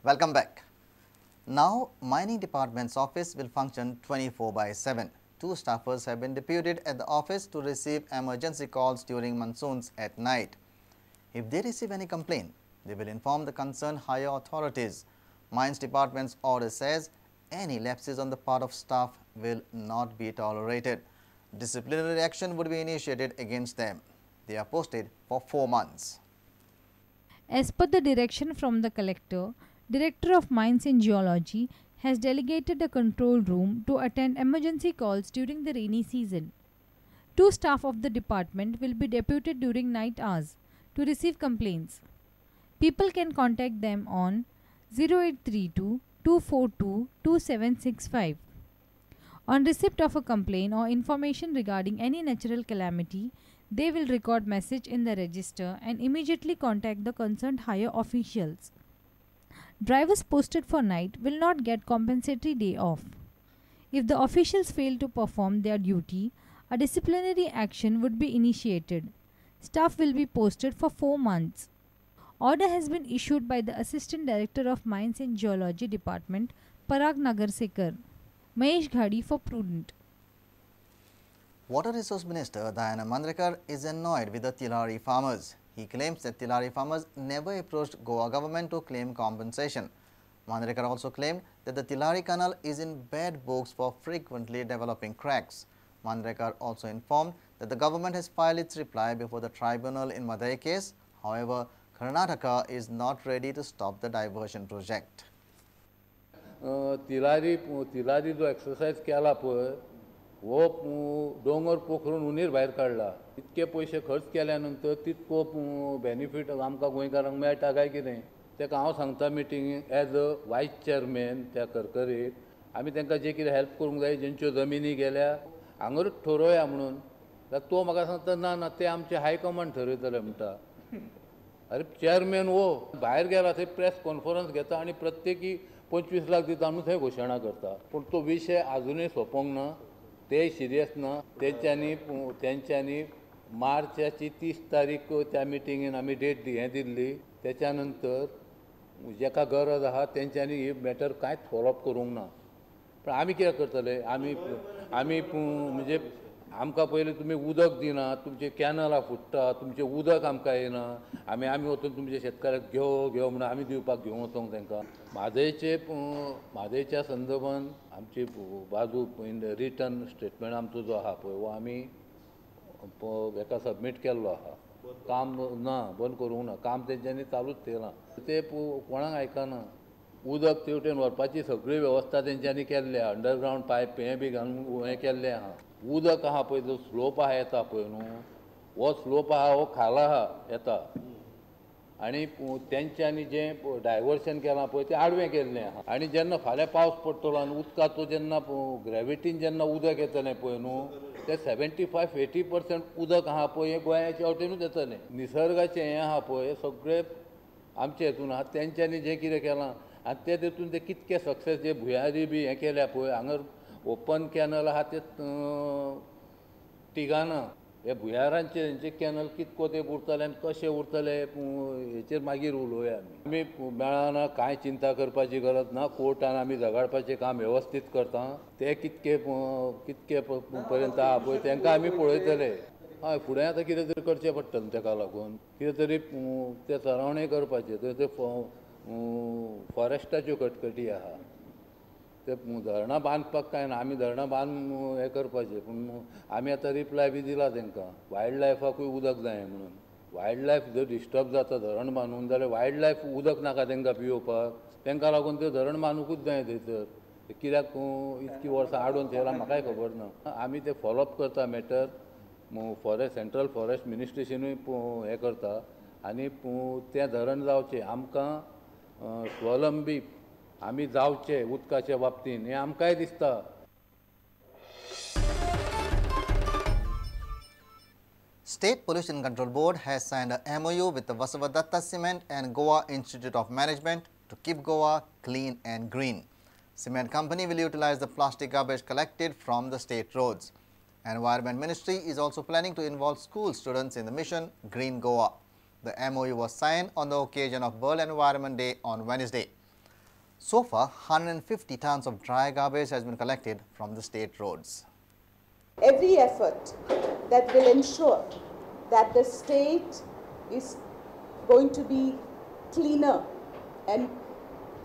Welcome back. Now, Mining Department's office will function 24/7. Two staffers have been deputed at the office to receive emergency calls during monsoons at night. If they receive any complaint, they will inform the concerned higher authorities. Mines Department's order says any lapses on the part of staff will not be tolerated. Disciplinary action would be initiated against them. They are posted for 4 months. As per the direction from the collector, Director of Mines and Geology has delegated the control room to attend emergency calls during the rainy season. Two staff of the department will be deputed during night hours to receive complaints. People can contact them on 0832 242 2765. On receipt of a complaint or information regarding any natural calamity, they will record message in the register and immediately contact the concerned higher officials. Drivers posted for night will not get compensatory day off. If the officials fail to perform their duty, a disciplinary action would be initiated. Staff will be posted for 4 months. Order has been issued by the Assistant Director of Mines and Geology Department, Parag Nagarsekar. Mahesh Ghadi for Prudent. Water Resource Minister Dayanand Mandrekar is annoyed with the Tillari farmers. He claims that Tillari farmers never approached Goa government to claim compensation. Mandrekar also claimed that the Tillari Canal is in bad books for frequently developing cracks. Mandrekar also informed that the government has filed its reply before the tribunal in Mhadei case. However, Karnataka is not ready to stop the diversion project. Tillari जो exercise केला पळय हो दोंगर पोखरून उणीर भायर काडला. इतके पयशे खर्च केल्या नंतर तितको बेनिफीट आमकां गोंयकारांक मेळटा काय कितें तेका हांव सांगता मिटींगेक एज अ वायस चेअरमॅन त्या करकरीत आमी तांकां जे कितें हेल्प करूंक जाय जेंच्यो जमिनी गेल्या हांगारूच ठरोवया म्हणून. जाल्यार तो म्हाका सांगता ना ना ते आमचे हायकमांड ठरयतले म्हणटा. अरे चेअरमॅन हो भायर गेला थंय प्रेस कॉन्फरन्स घेता आनी प्रत्येकी 25 लाख दिता म्हणून थंय घोशणा करता. पूण तो विशय आजुनूय सोंपोंक ना, ते सिरियस ना. तेंच्यांनी मार्चाची 30 तारीख त्या मिटिंगेन आमी डेट हें दिल्ली. तेच्या नंतर जेका गरज आहा तेंच्यांनी ही मॅटर कांयच फॉलोअप करूंक ना. पूण आमी कितें करतले? आमी आमी म्हणजे आमकां पयलीं तुमी उदक दिना, तुमचे कॅनलां फुट्टा, तुमचें उदक आमकां येना, आमी आमी वचून तुमच्या शेतकाऱ्याक घेव घेव म्हणून आमी दिवपाक घेवन वचोंक तांकां. म्हादयच्या संदर्भान आमची बाजू इन रिटर्न स्टेटमेंट आमचो जो आहा पळय हो आमी हेका सबमीट केल्लो आहा. काम ना, बंद करूंक ना, काम तेंच्यांनी चालूच थेयलां. ते कोणाक आयकना. उदक तेवटेन व्हरपाची सगळी वेवस्था तेंच्यांनी केल्ली आहा. अंडरग्रावंड पायप हें बी घालून हें केल्लें आहा. उदक आहा पळय जो स्लोप आहा येता पळय न्हू हो स्लोप आहा हो खाला आहा येता आनी तेंच्यांनी जें डायवर्शन केलां पळय तें आडवें केल्लें आहा. आनी जेन्ना फाल्यां पावस पडटलो आनी उदकाचो जेन्ना ग्रेविटीन जेन्ना उदक येतलें पळय न्हू तें 75-80% उदक आहा पळय हें गोंयाच्या वटेनूच येतलें. निसर्गाचें हें आहा पळय सगळें आमचे हेतून आहा. तेंच्यांनी जें कितें केलां आनी ते तेतून ते कितके सक्सेस जे भुंयारी बी हें केल्या पळय हांगा ओपन कॅनल आहा ते तिगाना हे भुंयारांचे हेंचे कॅनल कितको तेंप उरतले आनी कशे उरतले हेचेर मागीर उलोवया. आमी मेळना कांय चिंता करपाची गरज ना. कोर्टान आमी झगाडपाचें काम वेवस्थीत करता. ते कितके कितके पर्यंत आहा पळय तांकां आमी पळयतले. हय, फुडें आतां कितें तरी करचें पडटलें ताका लागून कितें तरी ते सरावणें करपाचें. थंय ते फॉरेस्टाच्यो कटकटी आहा. ते धरणां बांदपाक कांय ना, आमी धरणां बांदून हें करपाचें. पूण आमी आतां रिप्लाय बी दिला तांकां वायल्ड लायफाकूय उदक जाय म्हणून. वायल्ड लायफ जर डिस्टर्ब जाता धरण बांदून जाल्यार वायल्ड लायफ उदक नाका तांकां पियोवपाक, तांकां लागून तें धरण बांदूंकूच जाय थंयसर. कित्याक इतकी वर्सां आडोवन थेयलां म्हाकाय खबर ना. आमी ते फॉलोअप करता मॅटर. फॉरेस्ट सेंट्रल फॉरेस्ट मिनिस्ट्रेशनूय हें करता आनी तें धरण जावचें, आमकां स्वावलंबी आमी जावचे उदकाच्या बाबतीन हें आमकांय दिसता. State Pollution Control Board has signed a MOU with the Vasavadatta Cement and Goa Institute of Management to keep Goa clean and green. Cement company will utilize the plastic garbage collected from the state roads. Environment Ministry is also planning to involve school students in the mission Green Goa. The MOU was signed on the occasion of World Environment Day on Wednesday. So far, 150 tons of dry garbage has been collected from the state roads. Every effort that will ensure that the state is going to be cleaner, and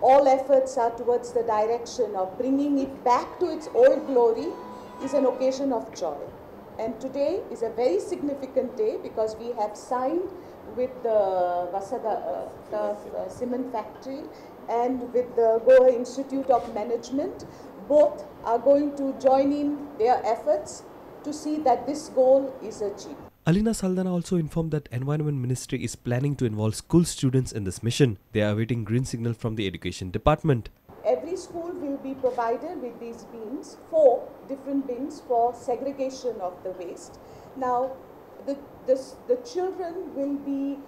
all efforts are towards the direction of bringing it back to its old glory, is an occasion of joy. And today is a very significant day because we have signed with the Vasavadatta Cement Factory and with the Goa Institute of Management. Both are going to join in their efforts to see that this goal is achieved. Alina Saldana also informed that Environment Ministry is planning to involve school students in this mission. They are awaiting green signal from the Education Department. Every school will be provided with these bins, 4 different bins for segregation of the waste. Now, the children will be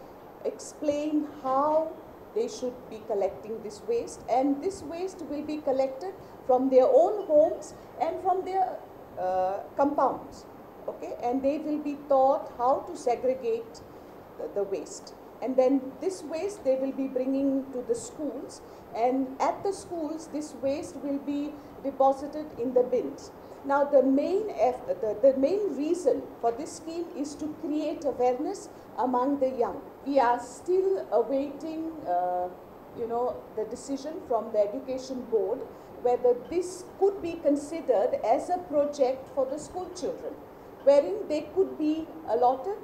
explained how they should be collecting this waste, and this waste will be collected from their own homes and from their compounds. Okay, and they will be taught how to segregate the waste. And then this waste they will be bringing to the schools, and at the schools this waste will be deposited in the bins. Now the main reason for this scheme is to create awareness among the young. We are still awaiting the decision from the Education Board whether this could be considered as a project for the school children, wherein they could be allotted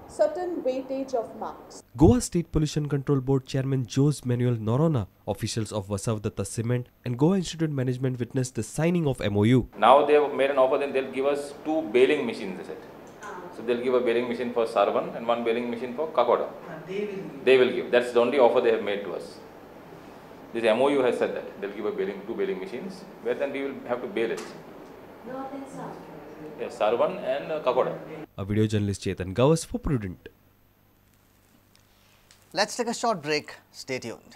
certain weightage of marks. Goa State Pollution Control Board Chairman Jose Manuel Norona, officials of Vasavadatta Cement and Goa Institute Management witnessed the signing of MOU. Now they have made an offer, then they'll give us 2 baling machines, they said. So they'll give a baling machine for Sarvan and 1 baling machine for Kakoda. They will give. That's the only offer they have made to us. This MOU has said that they'll give a 2 baling machines, where then we will have to bale it. Yes, Sarvan and Kakoda. A video journalist Chetan Gawas for Prudent. Let's take a short break. Stay tuned.